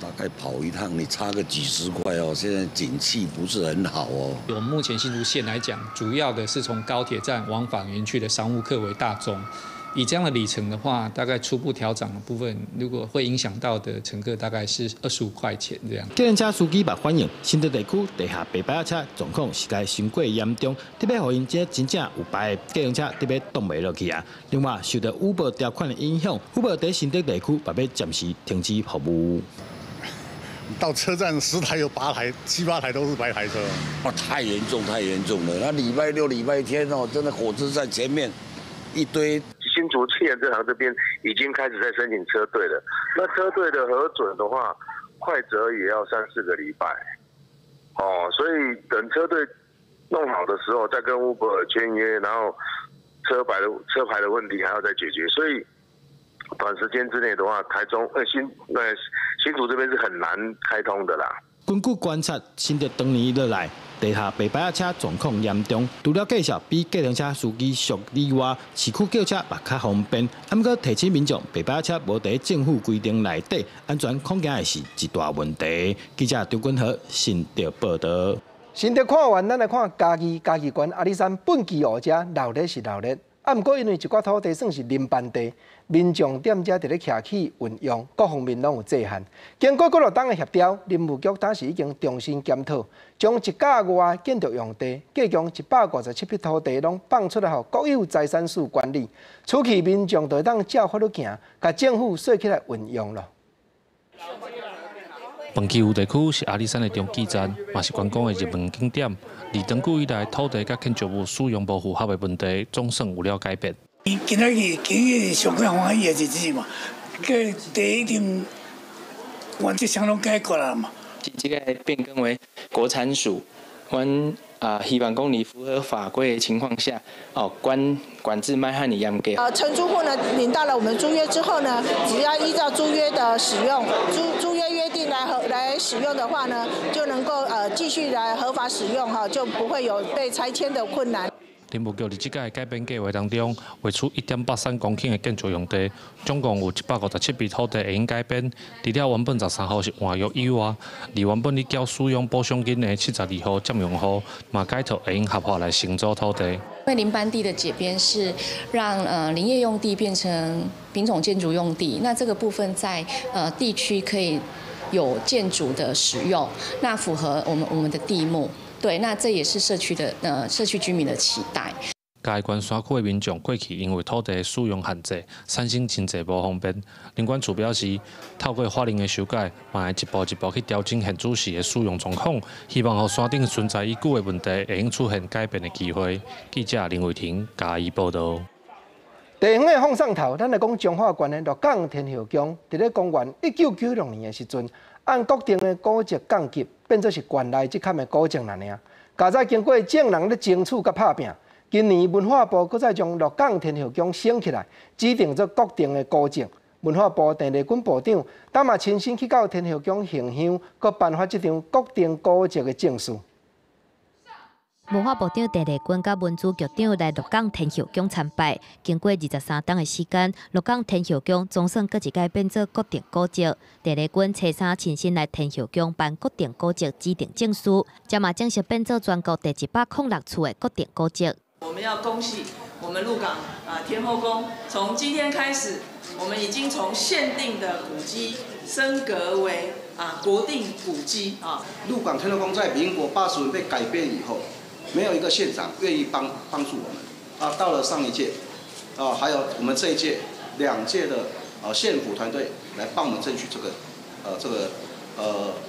大概跑一趟，你差個幾十塊哦。現在景氣不是很好哦。
我們目前新竹縣來講，主要的是從高鐵站往返園區的商務客為大宗。以這樣的里程的話，大概初步調漲的部分，如果會影響到的乘客，大概是25塊錢這樣。
計程車司機嘛反映，新竹地區地下白牌仔車狀況實在傷過嚴重，特別予𪜶這真正有牌的計程車特別擋袂落去啊。另外，受到 Uber 條款的影響，Uber 佇新竹地區嘛欲暫時停止服務。
到車站10台有8台、七八台都是白牌車。
哇，太嚴重，太嚴重了！那禮拜六、禮拜天哦，真的火車站前面一堆。
新竹計程車行這邊已經開始在申請車隊了，那車隊的核准的話，快則也要三四個禮拜，哦，所以等車隊弄好的時候，再跟 Uber 簽約，然後車牌的問題還要再解決，所以短時間之內的話，台中新竹這邊是很難開通的啦。
根據觀察，新竹長年落來，地下白牌仔車狀況嚴重，除了價數比計程車司機俗以外，市區叫車嘛較方便。毋過提醒民眾，白牌仔車無佇政府規定內底，安全恐驚會是一大問題。記者張君和新竹報導。
新竹看完，咱來看嘉義，嘉義縣阿里山畚箕湖遮鬧熱是鬧熱，啊，毋過因為一寡土地算是林班地，民眾踮遮佇咧徛起運用，各方面攏有制限。經過幾落冬的協調，林務局當時已經重新檢討，將一甲外建築用地，計共157筆土地攏放出來，予國有財產署管理。此去民眾就會當照法律行，共政府稅起來運用囉。
畚箕湖地區是阿里山的中繼站，嘛是觀光的熱門景點。而長久以來，土地佮建築物使用無符合的問題，總算有了改變。
今仔日今日上較歡喜的日子嘛，閣地一定原則上攏解決啦嘛。
這個變更為國產署，阮啊希望講佇符合法規的情況下，哦管制莫遐爾嚴格。
承租戶呢領到了我們租約之後呢，只要依照租約的使用，租約約定來使用的話呢，就能夠繼續來合法使用哈，就不會有被拆遷的困難。
林務局佇這擺改變計劃當中，劃出1.83公頃的建築用地，總共有157筆土地會用改編。除了原本13戶是換約以外，而原本咧繳使用補償金的72戶佔用戶，嘛改託會用合法來承租土地。
因為林班地的解編是讓林業用地變成丙種建築用地，那這個部分在地區可以有建築的使用，那符合我們的地目，對，那這也是社區居民的期待。
嘉義縣山區的民眾過去因為土地使用限制，產生真濟無方便。林管處表示，透過法令的修改，嘛會一步一步去調整現主時的使用狀況，希望予山頂存在已久的問題會用出現改變的機會。記者林慧婷嘉義報導。
地方的放送頭，咱來講彰化縣的鹿港天后宮，佇咧公元1996年的時陣，按國定的古蹟降級，變做是縣內這級的古蹟爾爾。佳哉經過眾人咧爭取佮拍拚，今年文化部閣再將鹿港天后宮升起來，指定做國定的古蹟。文化部鄭麗君部長，當嘛親身去到天后宮行香，閣頒發這張國定古蹟的證書。
文化部長鄭麗君佮文資局長來鹿港天后宮參拜，經過23冬的時間，鹿港天后宮總算閣一擺變做國定古蹟。鄭麗君初三親身來天后宮頒國定古蹟指定證書，這嘛正式變做全國第106處的國定古蹟。
我們要恭喜我們鹿港天后宮，從今天開始，我們已經從限定的古蹟升格為國定古蹟啊。
鹿港天后宮在民國80年被改編以後，沒有一個縣長願意幫助我們啊！到了上一屆，啊，還有我們這一屆兩屆的縣府團隊來幫我們爭取這個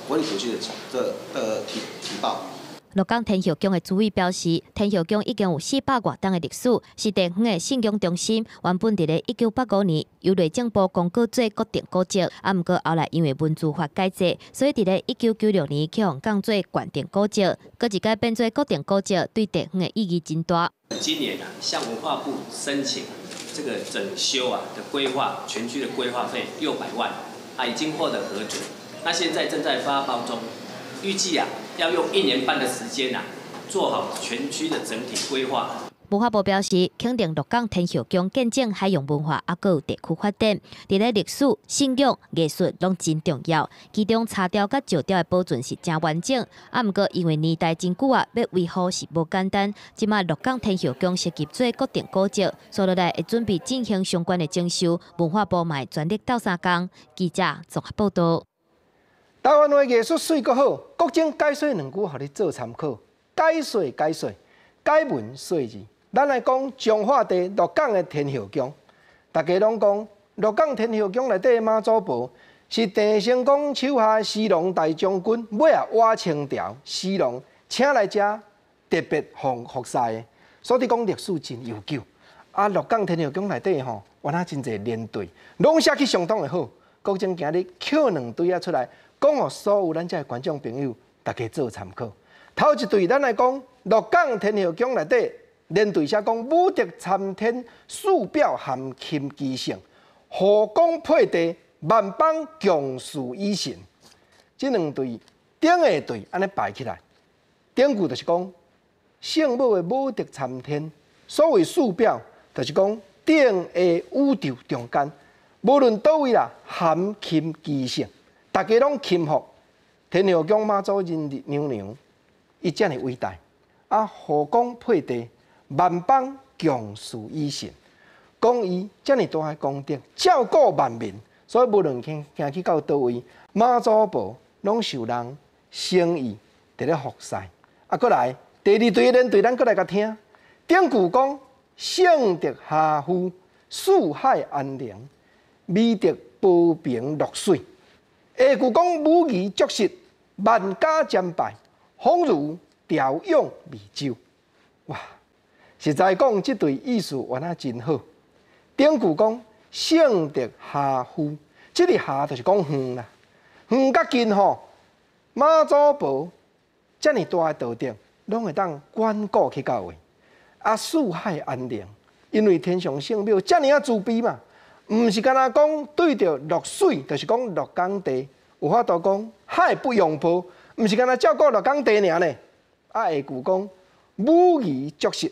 國定古蹟的這提報。
鹿港天后宮的主委表示，天后宮已經有400外冬的歷史，是地方的信仰中心。原本佇咧1985年由內政部公告做國定古蹟，啊，毋過後來因為文資法改制，所以佇咧1996年去予降做縣定古蹟，閣一擺變做國定古蹟，對地方的意義真大。
今年啊，向文化部申請這個整修啊的規劃，全區的規劃費600萬啊，已經獲得核准，那現在正在發包中，預計啊，要用一年半的時間啊，做好全區的整體規劃。
文化部表示，肯定鹿港天后宮見證海洋文化，猶閣有地區發展，佇咧歷史、信仰、藝術攏真重要。其中茶雕佮石雕的保存是誠完整，啊，毋過因為年代真久啊，欲維護是無簡單。這馬鹿港天后宮升級做國定古蹟，紲落來會準備進行相關的整修。文化部嘛會全力鬥相共。記者綜合報導。
台灣話藝術媠閣好，國政解說兩句，予你做參考。解說解說，解文說字。咱來講彰化地鹿港的天后宮，大家攏講鹿港天后宮內底的媽祖婆是鄭成功手下司農大將軍尾仔倚清朝司農請來遮特別奉服侍的，所以講歷史真悠久。啊，鹿港天后宮內底吼，原來真濟連對，攏寫去相當的好。國政今日抾兩對仔出來，講予所有咱遮的觀眾朋友，大家做參考。頭一對，咱來講鹿港天后宮內底連對寫講武德參天，師表含钦其聖，護光配地，萬邦共事以神。這兩對頂下對按呢排起來，頂句就是講聖母的武德參天，所謂師表，就是講頂下宇宙中間，無論佗位啦，含欽其聖。大家攏欽服天后宮媽祖娘娘，伊遮爾偉大，啊，護光配地，萬邦共事以神，講伊遮爾大的功德，照顧萬民，所以無論行行去到佗位，媽祖婆攏受人誠意佇咧服侍。啊，閣來第二對連對，咱閣來共聽。頂句講聖德霞膚，四海安寧，美德和平樂水。下句講武儀足實，萬家瞻拜，恍如調養美洲。哇！實在講，這對意思原來真好。頂句講聖德霞膚，這个霞就是講遠啦，遠佮近吼，媽祖婆遮爾大的道德，攏會當關顧去到位。啊，四海安寧，因為天上聖母遮爾仔慈悲嘛。毋是干焦講對著鹿水，就是講鹿港地，有法度講海不用波，毋是干焦照顧鹿港地爾呢。啊，下句講武儀足實，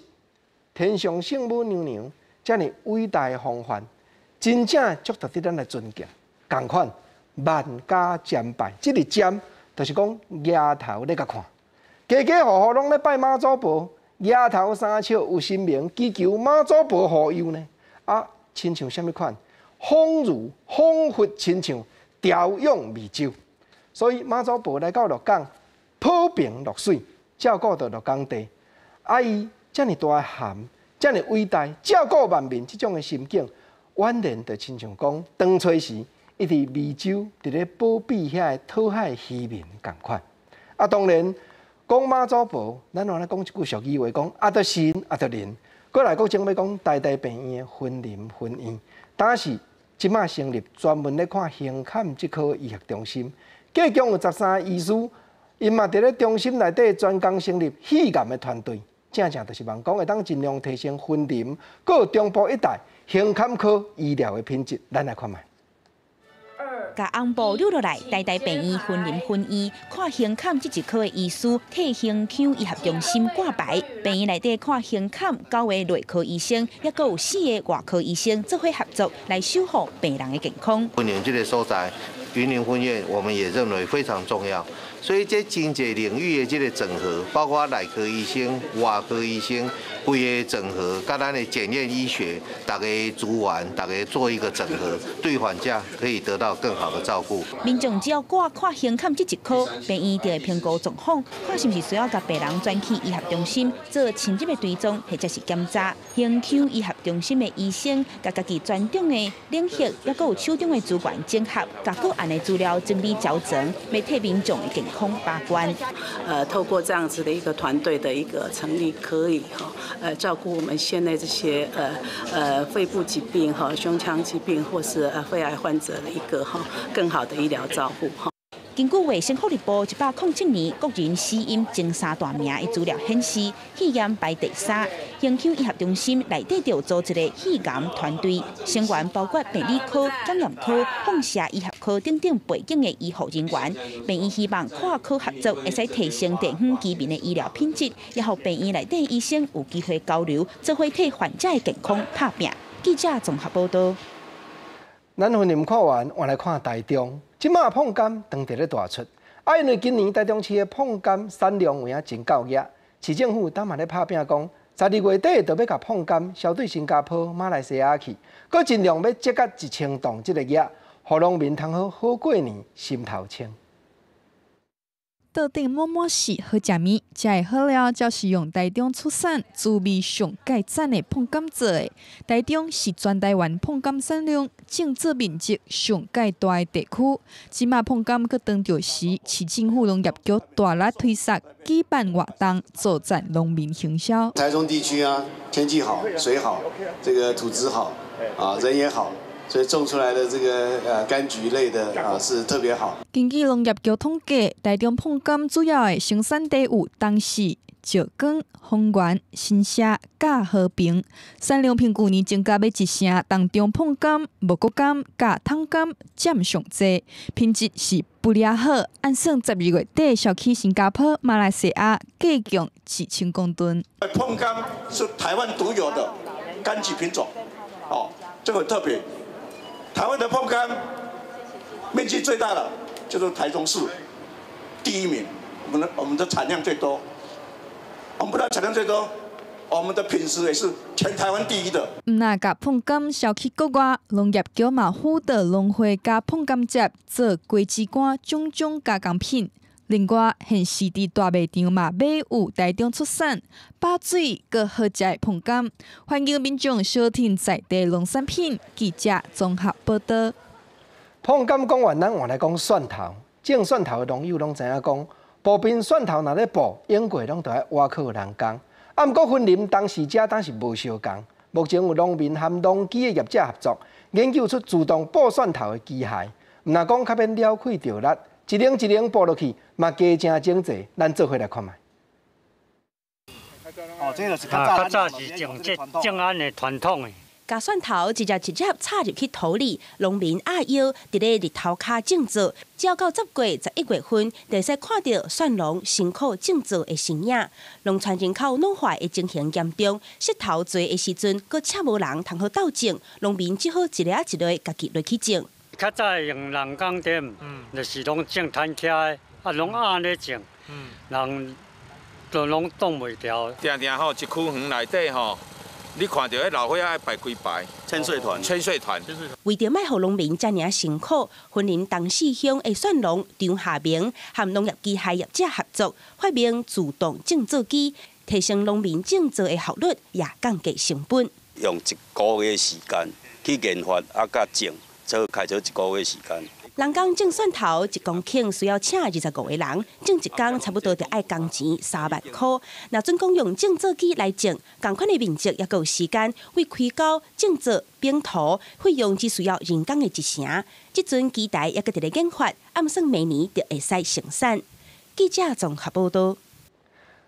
天上聖母娘娘遮爾偉大的風範，真正足值得咱來尊敬。仝款萬家瞻拜，這个瞻就是講額頭咧共看，家家戶戶攏咧拜媽祖婆，額頭3尺有神明祈求媽祖婆護佑呢。啊，親像啥物款？恍如彷彿親像調養美洲，所以媽祖婆來到鹿港，普平落水，照顧著鹿港地。啊，伊遮爾大的函，遮爾偉大，照顧萬民這種的心境，宛然就親像講當初時，伊佇湄洲佇咧保庇遐个討海漁民仝款。啊，當然講媽祖婆，咱原來講一句俗語話，講啊著神啊著靈。過來閣準欲講台大病院的雲林分院，當時這馬成立專門咧看胸坎這科醫學中心，計共有13個醫師，𪜶嘛佇咧中心內底專工成立肺癌的團隊，正正就是望講會當盡量提升雲林閣有中部一帶胸坎科醫療的品質，咱來看覓。
共紅布扭落來，台大病院雲林分院看胸坎這一科的醫師替胸腔醫學中心掛牌。病院內底看胸坎9個內科醫生，抑閣有4個外科醫生做伙合作來守護病人的健康。
雲林這個所在，雲林分院我們也認為非常重要，所以這真濟領域的這個整合，包括內科醫生、外科醫生，規個整合，佮咱的檢驗醫學，大家資源，大家做一個整合，對患者可以得到更好的照顧。
民眾只要掛看胸坎這一科，病院就會評估狀況，看是毋是需要共病人轉去醫學中心做深入的追蹤或者是檢查。胸腔醫學中心的醫生，共家己專長的領域，抑閣有手中的資源整合，共個案的資料整理調整，欲替民眾的健康把關。
透過這樣子的一個團隊的一個成立，可以哈，照顧我們縣內這些肺部疾病哈、胸腔疾病或是肺癌患者的一個哈更好的醫療照護哈。
根據衛生福利部107年國人死因前3大名的資料顯示，肺癌排第3。胸腔醫學中心內底就組織一個肺癌團隊，成員包括病理科、檢驗科、放射醫學科等等背景的醫護人員。病院希望跨科合作，會使提升地方居民的醫療品質，也予病院內底醫生有機會交流，做伙替患者的健康拍拚。記者綜合報道。
咱雲林看完，換來看台中。這馬椪柑當佇咧大出，啊，因為今年台中市的椪柑產量有影真夠額，市政府當嘛咧拍拚講，12月底就欲共椪柑銷對新加坡、馬來西亞去，閣盡量欲積到1000噸這個額，予農民通好好過年，心頭清。
桌頂滿滿是好食物，食會好料，就是用台中出產滋味上蓋讚的椪柑做的。台中是全台灣椪柑產量、種植面積上蓋大的地區。這馬椪柑閣當著時，市政府農業局大力推捒舉辦活動，助贊農民行銷。
台中地區啊，天氣好，水好，這個土質好，啊人也好。所以種出來的這個柑橘類的啊是特別好。
根據農業局統計，台中椪柑主要的生產地有東勢、石岡、豐原、新社、佮和平。產量平均年增加欲一成，當中椪柑、茂谷柑、佮桶柑佔上濟，品質是不良好。按算12月底銷去新加坡、馬來西亞，計共1000公噸。
椪柑是台灣獨有的柑橘品種，哦，這個很特別。台灣的椪柑面積最大的就是台中市，第一名，我們的產量最多，我們不但產量最多，我們的品質也是全台灣第一的。
毋若共椪柑銷去國外，農業局嘛輔導農會共椪柑汁做果子乾種種加工品。另外，現時佇大賣場嘛買有台中出產、飽水閣好食的椪柑，歡迎民眾相挺在地農產品。記者綜合報道。
椪柑講完，咱換來講蒜頭。種蒜頭的農友攏知影講，埔邊蒜頭若咧埔，永過攏著愛倚靠人工。啊，毋過雲林當時遮當是無相仝。目前有農民和農機的業者合作，研究出自動埔蒜頭的機械，毋若講較免了氣著力。一輪一輪埔落去，嘛加誠整齊。咱做伙來看覓。
哦，這就是較早是種這種按的傳統的。
共蒜頭一粒一粒插入去土裡，農民壓腰佇咧日頭跤種植，只要到10月、11月份，就會使看著蒜農辛苦種植的身影。農村人口老化的情形嚴重，穡頭濟的時陣，閣請無人通好鬥種，農民只好一粒一粒家己落去種。
較早用人工點，就是攏種坦克的，啊，攏按咧種，人就攏擋袂牢。
定定吼，一區園內底吼，
你看著彼老歲仔排幾排？
千歲團。
千歲團。
為著莫予農民遮爾辛苦，雲林東勢鄉的蒜農張夏明和農業機械業者合作，發明自動種作機，提升農民種作的效率，也降低成本。
用一個月時間去研發啊，佮種，做開做一個月時間。
人工種蒜頭一公頃需要請25個人，種一工差不多就愛工錢3萬箍。若準講用種作機來種，仝款的面積，猶閣有時間，為開溝、種作、平塗，費用只需要人工的一成。這陣機台猶閣佇咧研發，暗算明年就會使生產。記者綜合報導。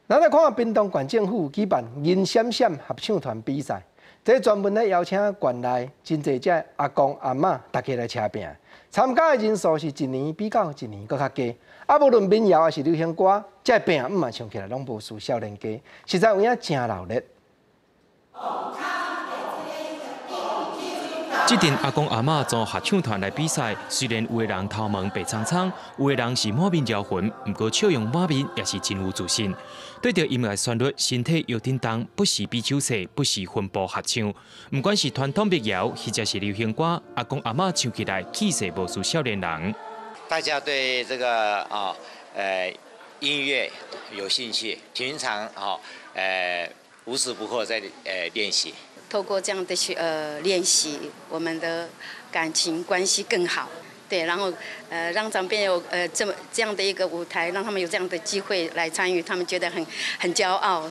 咱來看屏東縣政府舉辦銀閃閃合唱團比賽，這專門咧邀請縣內真濟隻阿公阿嬤，大家來車拼。參加的人數是一年比較一年閣較加。啊，無論民謠抑是流行歌，這拼嘛唱起來攏無輸少年家，實在有影誠熱鬧。
這陣阿公阿嬤組合唱團來比賽，雖然有的人頭毛白蒼蒼，有的人是滿面搖痕，毋過笑容滿面，也是真有自信。對著音樂旋律，身體搖振動，不時比手勢，不時分步合唱。毋管是傳統民謠，或者是流行歌，阿公阿嬤唱起來氣勢無輸少年人。
大家對這個音樂有興趣，平常無時不刻在練習。
透過這樣的去練習，我們的感情關係更好，對，然後讓長輩有這樣的一個舞台，讓他們有這樣的機會來參與，他們覺得很驕傲。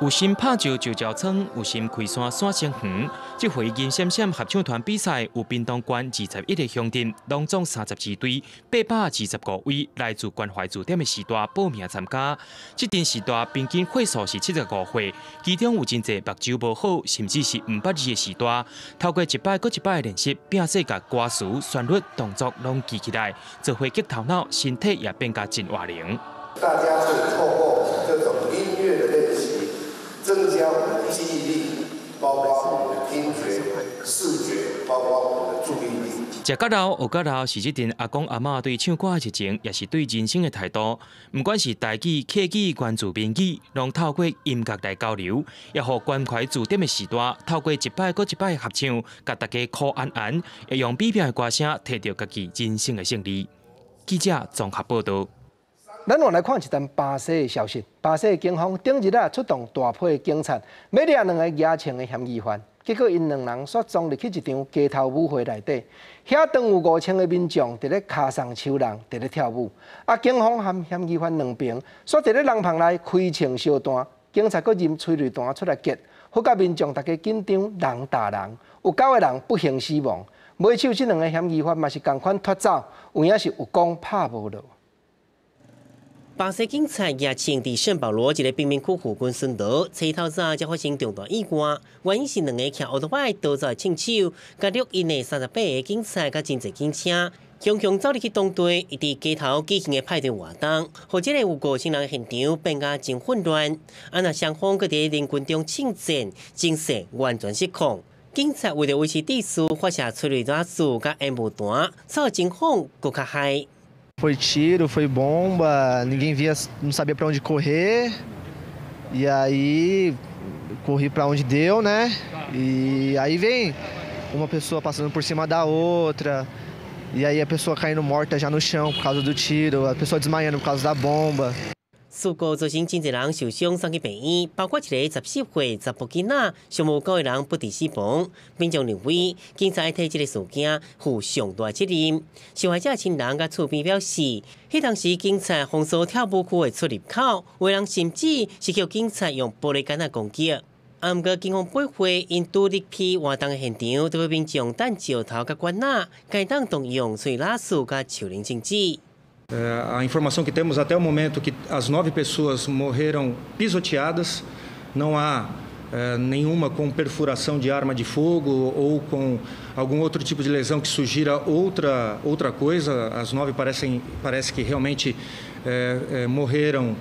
有心拍石石石倉，有心開山山成園。這回銀閃閃合唱團比賽，有屏東縣21個鄉鎮，攏總32隊，825位來自關懷據點的序大報名參加。這陣序大平均歲數是75歲，其中有真濟目睭無好，甚至是毋捌字的序大。透過一擺閣一擺的練習，拼勢共歌詞、旋律、動作攏記起來，做伙激頭腦，身體也變甲真活靈。
大家可以透過這種音樂的練習，增加我們的記憶力，包括我們的聽覺、視覺，包括我們的注意力。
食甲老，學甲老，是這陣阿公阿嬤對唱歌的熱情，也是對人生的態度。毋管是台語、客語、原住民語，攏透過音樂來交流，也予關懷據點的序大，透過一擺閣一擺合唱，共大家苦安安，會用美妙的歌聲，提著家己人生的勝利。記者綜合報導。
咱換來看一單巴西的消息。巴西警方頂日啊出動大批警察，欲掠兩個夯槍的嫌疑犯。結果𪜶兩人煞衝入去一場街頭舞會內底，遐當有5000個民眾佇咧跤鬆手人，佇咧跳舞。啊，警方和嫌疑犯兩爿煞佇咧人棚內開槍相彈，警察閣扔催淚彈出來擊，予甲民眾大家緊張，人打人，有9個人不幸死亡。尾手這兩个嫌疑犯嘛是仝款脫走，有影是有講拍無落。
巴西警察舉槍佇聖保羅一个貧民區附近巡邏，初透早才發生重大意外。原因是兩个騎歐多擺逃走的槍手，共錄音的38个警察佮真濟警車，雄雄走入去當地，伊佇街頭舉行的派對活動，予這个有5000人的現場變甲真混亂。啊，若雙方閣佇人群中槍戰，情勢完全失控。警察為著維持秩序，發射催淚彈佮煙霧彈，所以情況閣較害。
Foi tiro, foi bomba, ninguém via, não sabia para onde correr. E aí corri para onde deu, né? E aí vem uma pessoa passando por cima da outra. E aí a pessoa caindo morta já no chão por causa do tiro, a pessoa desmaiando por causa da bomba.
事故造成真濟人受傷，送去病院，包括一个14歲查埔囡仔，上無9個人不治死亡。民眾認為警察替這个事件負上大責任。受害者親人佮厝邊表示，彼當時警察封鎖跳舞區的出入口，有人甚至是叫警察用玻璃桿仔攻擊。啊，毋過警方八月𪜶拄入去活動的現場，對民眾擲石頭佮罐仔，該當動用催淚彈佮樹奶靜止。
A informação que temos até o momento que as 9 pessoas morreram pisoteadas, não há nenhuma com perfuração de arma de fogo ou com algum outro tipo de lesão que sugira outra coisa. As 9 parece que realmente morreram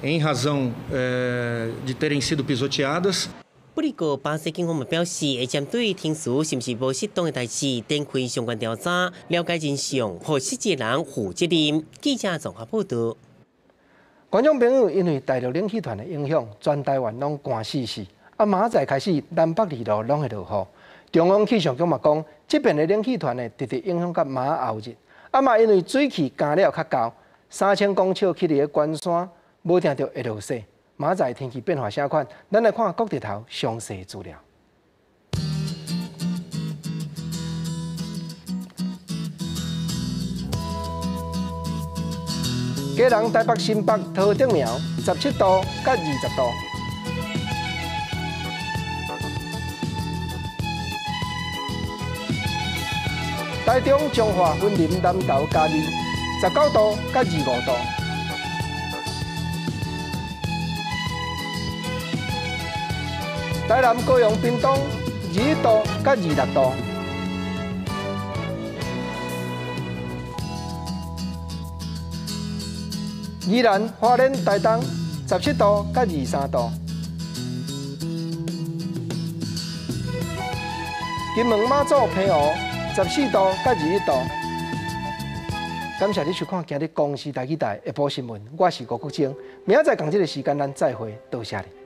em razão de terem sido pisoteadas.
不過，巴西警方嘛表示，會針對停事是毋是無適當的代誌，展開相關調查，了解真相，予失職人負責任。記者綜合報導。
觀眾朋友，因為大陸冷氣團的影響，全台灣攏寒死死。啊，明仔载开始南北二路拢会落雨。中央气象局嘛讲，这边的冷气团会直直影响到明后日。啊嘛，因为水汽加了较厚，3000公尺起伫个关山，无定著会落雪。明仔载天气变化啥款？咱来看国日头详细资料。基隆、台北、新北、桃竹苗，17度佮20度。台中、彰化、云林、南投、嘉义，19度佮25度。台南、高雄、屏东，21度佮26度。宜兰、花莲、台东，17度佮23度。金门、马祖、澎湖，14度佮21度。感谢你收看今日公视台语台下晡新闻，我是吴国晶，明仔载仝这个时间咱再会，多谢你。